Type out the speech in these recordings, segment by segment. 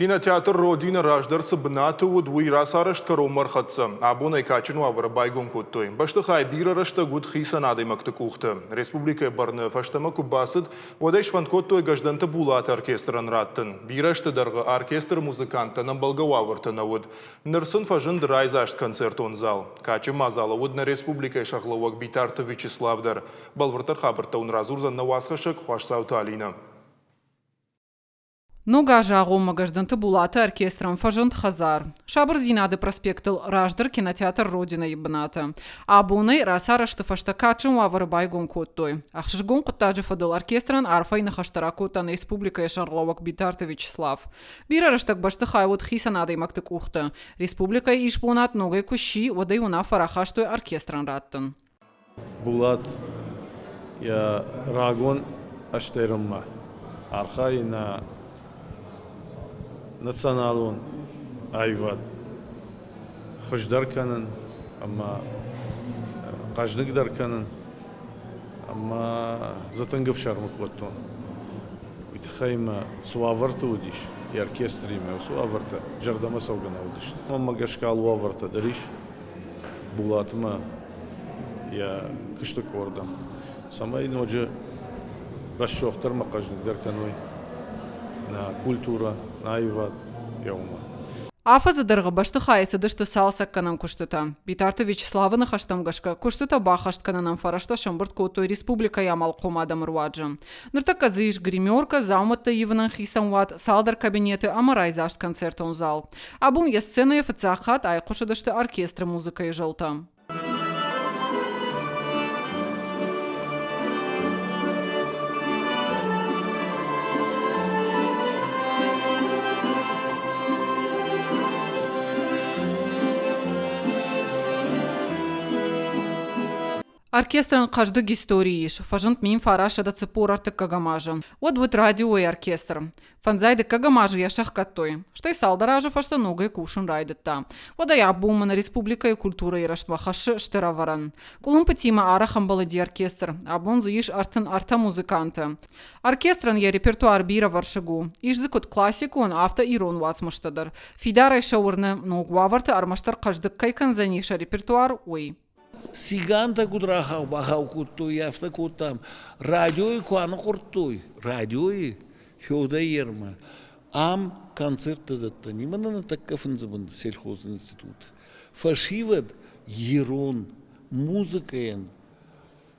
Кинотеатр «Родина» раздӕр цы бынаты уыд, уый рацарӕзт кӕронмӕ ӕрхӕццӕ. Абон ӕй кадджын уавӕры байгом кодтой. Бӕстыхай бирӕ рӕстӕг уыд хицӕн адӕймӕгты къухты. Республикӕйы бӕрны фӕстӕмӕ куы бацыд, уӕд ӕй сфӕнд кодтой Гӕздӕнты Булаты оркестрӕн раттын. Бирӕ ӕзты дӕргъы оркестры музыканттӕн ӕмбӕлгӕ уавӕртӕ нӕ уыд. Ныр сын фӕзынд райдзаст концертон зал. Кадджын мадзалы уыд нӕ республикӕйы сӕргълӕууӕг Битарты Вячеслав дӕр. Бӕлвырддӕр хабӕрттӕ уын радзурдзӕн нӕ уацхӕссӕг Хуасдзауты Алинӕ. Ног азы агъоммӕ Гӕздӕнты Булаты оркестрӕн фӕзынд хӕдзар. Сабырдзинады проспектыл раздӕр кинотеатр «Родина-йы» бынаты. Абонӕй рацарӕзты фӕстӕ кадджын уавӕры байгом кодтой. Ӕхсызгон хъуыддаджы фӕдыл оркестрӕн арфӕйы ныхӕстӕ ракодта нӕ республикӕйы сӕргълӕууӕг Битарты Вячеслав. Бирӕ рӕстӕг бӕстыхай уыд хицӕн адӕймӕгты къухты. Республикӕйы исбонад ногӕй куы сси, уӕд ӕй уынаффӕ рахастой оркестрӕн раттын. Булат йӕ рагон ӕстерынмӕ архайы нӕ националон аивад хуыздӕр кӕнын ӕмӕ хъӕздыгдӕр кӕнын ӕмӕ дзы тынг ӕфсӕрмы кодтон. Уый тыххӕй мӕ цы уавӕрты уыдис йӕ оркестримӕ, уыцы уавӕртӕ зӕрдӕмӕ цӕугӕ нӕ уыдысты. Мӕнмӕ гӕсгӕ алы уавӕртӕ дӕр ис Булатмӕ йӕ куысты къордӕн, цӕмӕй ноджы рӕсугъддӕр ӕмӕ хъӕздыгдӕр кӕной нӕ культурӕ, нӕ аивад, йӕ уымӕ. Афӕдзы дӕргъы бӕстыхайы цыдысты цалцӕггӕнӕн куыстытӕ. Битарты Вячеславы ныхӕстӕм гӕсгӕ, куыстытӕ баххӕст кӕнынӕн фӕрӕзтӕ сӕмбырд кодтой республикӕйы амалхъом адӕмы руаджы. Ныртӕккӕ дзы ис гримеркӕ, дзаумӕттӕ ивынӕн хицӕн уат, цалдӕр кабинеты ӕмӕ райдзаст концертон зал. Абон йӕ сценӕйы фыццаг хатт айхъуысыдысты оркестры музыкӕйы зӕлтӕ. Оркестрӕн хъӕздыг истори ис, фӕзынд 1943 азы. Уӕд уыд радиойы оркестр. Фӕндзай дыккӕгӕм азы йӕ сӕхгӕдтой. Стӕй цалдӕр азы фӕстӕ ногӕй кусын райдыдта. Уӕдӕй абонмӕ нӕ республикӕйы культурӕйы рӕзтмӕ хӕссы стыр ӕвӕрӕн. Къуылымпытимӕ арӕх ӕмбӕлыди оркестр. Абон дзы ис 33 музыканты. Оркестрӕн йӕ репертуар бирӕвӕрсыг у. Ис дзы куыд классикон, афтӕ ирон уацмыстӕ дӕр. Фидарӕй сӕ уырны, ног уавӕрты ӕрмӕстдӕр хъӕздыг кӕй кӕндзӕни сӕ репертуар, уый. Цигантӕ куыд рахау-бахау кодтой, афтӕ кодтам. Радиойы куы аныхъуырдтой, радиойы Федоермӕ, ам концерттӕ дӕттӕн, именно нӕ тӕккӕ фындзы бын сельхозинститут. Фӕсивӕд ирон музыкӕйӕн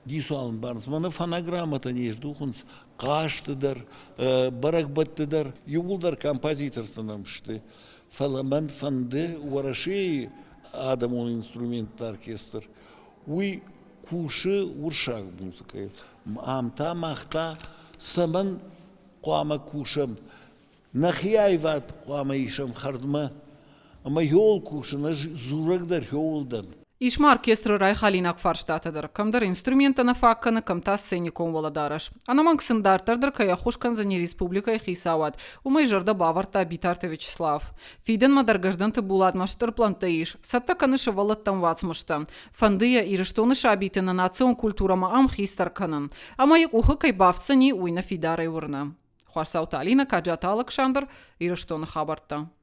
дисуалын барынц. Мӕнӕ фонограммӕтӕ не здухынц хъазты дӕр, бӕрӕгбӕтты дӕр. Иууылдӕр композитортӕ нӕм сты. Фӕлӕ мӕн фӕнды Уӕрӕсейы адӕмон инструментты оркестр, уый кусы уырыссаг музыкӕйыл. Ам та мах та цӕмӕн хъуамӕ кусӕм? Нӕхи аивад хъуамӕ исӕм хӕрдмӕ ӕмӕ йол кусын, ӕз дзурӕг дӕр йоуыл дӕн. Ис ма оркестры райхалинаг фарстатӕ дӕр. Кӕмдӕр инструменттӕ нӕ фаг кӕны, кӕм та сценикон уӕлӕдарӕс. Ӕнӕмӕнг сын дарддӕр дӕр кӕй ӕххуыс кӕндзӕни республикӕйы хицауад, уымӕй зӕрдӕ бавӕрдта Битарты Вячеслав. Фидӕнмӕ дӕр Гӕздӕнты Булатмӕ стыр пълӕнттӕ ис, цӕттӕ кӕны сывӕллӕттӕн уацмыстӕ. Фӕнды йӕ Ирыстоны сабиты нӕ национ культурӕмӕ ӕмхицдӕр кӕнын. Ӕмӕ йӕ къухы кӕй бафтдзӕни, уый нӕ фидарӕй уырны. Хуасауты Алинӕ, Каджаты Алыксандр, Ирыстоны хабӕрттӕ.